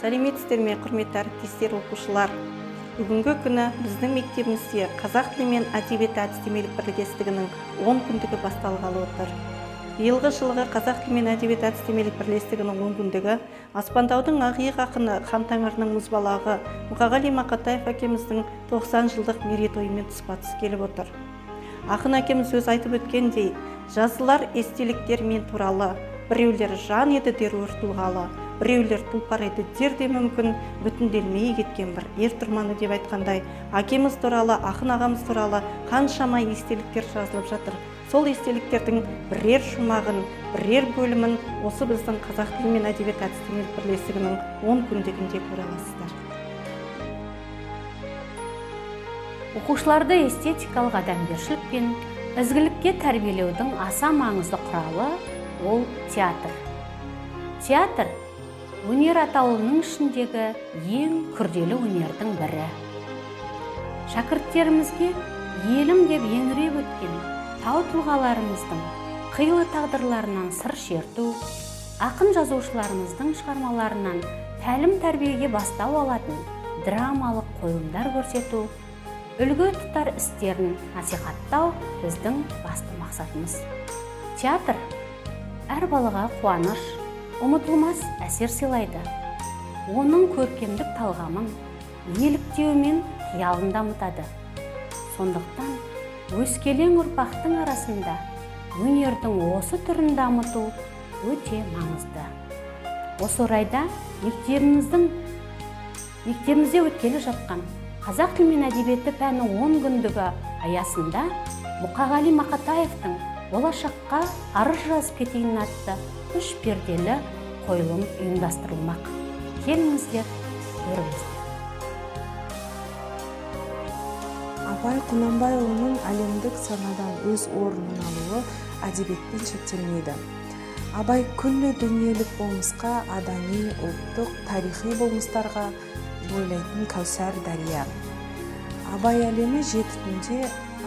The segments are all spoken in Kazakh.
Сәлеметсіздер ме, құрметті әріптестер, оқушылар. Бүгінгі күні біздің мектебімізде қазақ тілі мен әдебиеті әдістемелік бірлестігінің 10 күндігі басталғалы отыр. Биылғы жылғы қазақ тілі мен әдебиеті әдістемелік бірлестігінің 10 күндігі Аспандаудың ақиық ақыны, хан тәңірінің мұзбалағы Мұқағали Мақатаев әкеміздің 90 жылдық мерейтойымен тұспа-тұс келіп отыр. Ақын әкеміз өз айтып өткендей, жазылар естеліктер мен туралы, біреулер жан еді дер өр тұлғалы, біреулер тұлпар еді дер де мүмкін, бүтінделмей кеткен бір ер тұрманы деп айтқандай, әкеміз туралы, ақын ағамыз туралы қаншама естеліктер жазылып жатыр. Сол естеліктердің бірер шумағын, бірер бөлімін осы біздің қазақ тілі мен әдебиет әдістемелік бірлестігінің 10 күндігінде көре аласыздар. Оқушыларды эстетикалық адамгершілік пен ізгілікке тәрбиелеудің аса маңызды құралы ол театр. Театр өнер атаулының ішіндегі ең күрделі өнердің бірі. Шәкірттерімізге елім деп еңіреп өткен тау тұлғаларымыздың қилы тағдырларынан сыр шерту, ақын жазушыларымыздың шығармаларынан тәлім тәрбиеге бастау алатын драмалық қойылымдар көрсету, үлгі тұтар істерін насихаттау біздің басты мақсатымыз. Театр әр балаға қуаныш, ұмытылмас әсер сыйлайды. Оның көркемдік талғамын, еліктеуімен қиялын дамытады. Сондықтан өскелең ұрпақтың арасында өнердің осы түрін дамыту өте маңызды. Осы орайда мектебімізде өткелі жатқан қазақ тілі мен әдебиеті пәні 10 күндігі аясында Мұқағали Мақатаевтың болашаққа арыз жазып кетейін атты үш перделі қойылым ұйымдастырылмақ. Келіңіздер, көріңіздер. Абай Құнанбайұлының әлемдік санадан өз орнын алуы әдебиетпен шектелмейді. Абай күллі дүниелік болмысқа, адами, ұлттық, тарихи болмыстарға бойлайтын кәусар дария. Абай әлемі жеті түнде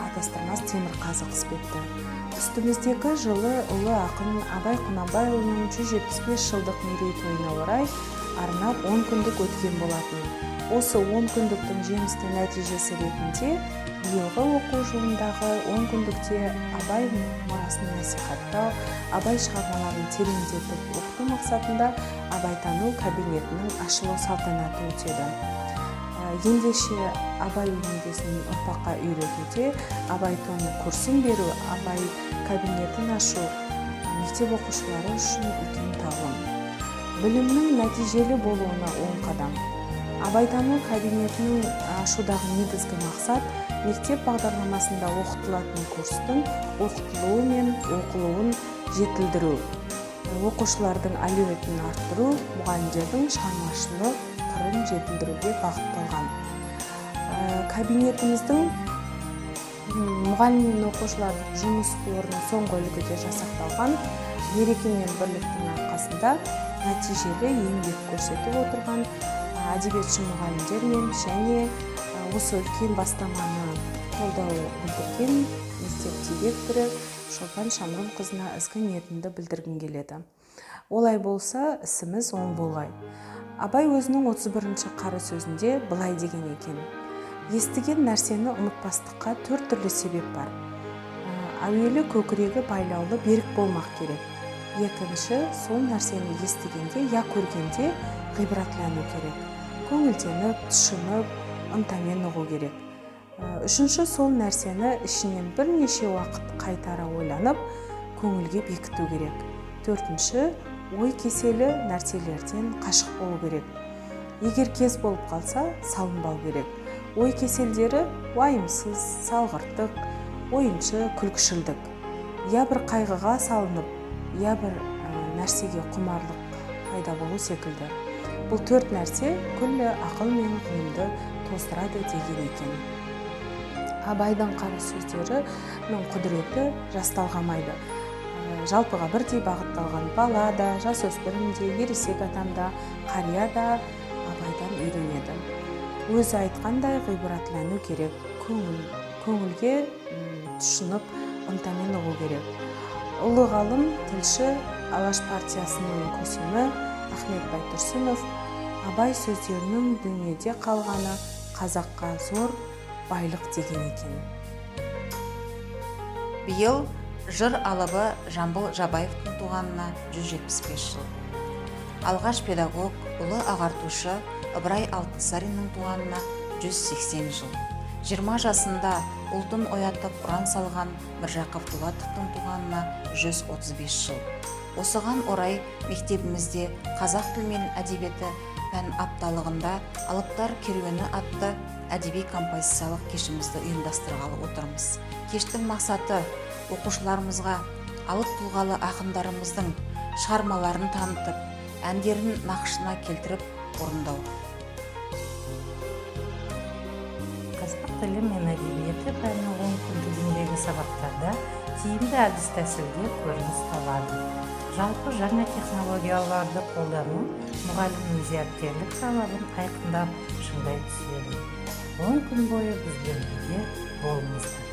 адастырмас темір қазық іспетті. Үстіміздегі жылы ұлы ақын Абай Құнанбайұлының 175 жылдық мерейтойына орай арнап 10 күндік өткен болатын. Осы 10 күндіктің жемісті нәтижесі ретінде биылғы оқу жылындағы 10 күндікте Абай мұрасын насихаттау, Абай шығармаларын тереңдетіп оқыту мақсатында Абайтану кабинетінің ашылу салтанаты өтеді. Ендеше Абай өнегесін ұрпаққа үйретуде, Абайтану курсын беру, Абай кабинетін ашу мектеп оқушылары үшін үлкен тағлым. Білімнің нәтижелі болуына 10 қадам. Абайтану кабинетінің ашудағы негізгі мақсат мектеп бағдарламасында оқытылатын курстың оқытылуы мен оқылуын жетілдіру, оқушылардың әлеуетін арттыру, мұғалімдердің шығармашылық қырын жетілдіруге бағытталған. Кабинетіміздің мұғалім мен оқушылардың жұмыс орны соңғы үлгіде жасақталған, береке мен бірліктің арқасында нәтижелі еңбек көрсетіп отырған әдебиетші мұғалімдермен және осы үлкен бастаманы қолдау білдірген мектеп директоры Шолпан Шамрунқызына ізгі ниетімді білдіргім келеді. Олай болса, ісіміз оң болғай. Абай өзінің 31-ші қара сөзінде былай деген екен. Естіген нәрсені ұмытпастыққа төрт түрлі себеп бар. Әуелі көкірегі байлаулы берік болмақ керек. Екінші, сол нәрсені естігенде я көргенде ғибратлану керек. Көңілденіп, тұшынып, ынтамен ұғу керек. Үшінші, сол нәрсені ішінен бірнеше уақыт қайтара ойланып, көңілге бекіту керек. Төртінші, ой кеселі нәрселерден қашық болу керек. Егер кез болып қалса, салынбау керек. Ой кеселдері уайымсыз, салғырттық, ойыншы, күлкішілдік. Я бір қайғыға салынып, я бір нәрсеге құмарлық пайда болу секілді. Бұл төрт нәрсе күллі ақыл мен ғылымды тоздырады деген екен. Абайдың қара сөздерінің құдіреті жасталғамайды. Жалпыға бірдей бағытталған бала да, жасөспірім де, ересек адам да, қария да Абайдан үйренеді. Өзі айтқандай ғибратлану керек, көңілге тұшынып, ынтамен ұғу керек. Ұлы ғалым, тілші, Алаш партиясының көсемі Ахмет Байтұрсынов Абай сөздерінің дүниеде қалғаны қазаққа зор байлық деген екен. Биыл жыр алыбы Жамбыл Жабаевтың туғанына 175 жыл. Алғаш педагог, ұлы ағартушы Ыбырай Алтынсариннің туғанына 180 жыл. 20 жасында ұлтын оятып ұран салған Міржақып Дулатовтың туғанына 135 жыл. Осыған орай мектебімізде қазақ тілі мен әдебиеті пән апталығында Алыптар керуені атты әдеби композициялық кешімізді ұйымдастырғалы отырмыз. Кештің мақсаты оқушыларымызға алып тұлғалы ақындарымыздың шығармаларын танытып, әндерін нақышына келтіріп орындау. Қазақ тілі мен әдебиеті пәні 10 күндігіндегі сабақтарда тиімді әдіс-тәсілде көрініс табады. Жалпы жаңа технологияларды қолдану мұғалімнің зияткерлік талабын айқындап шыңдай түседі. 10 күн бойы бізбен бірге болыңыздар.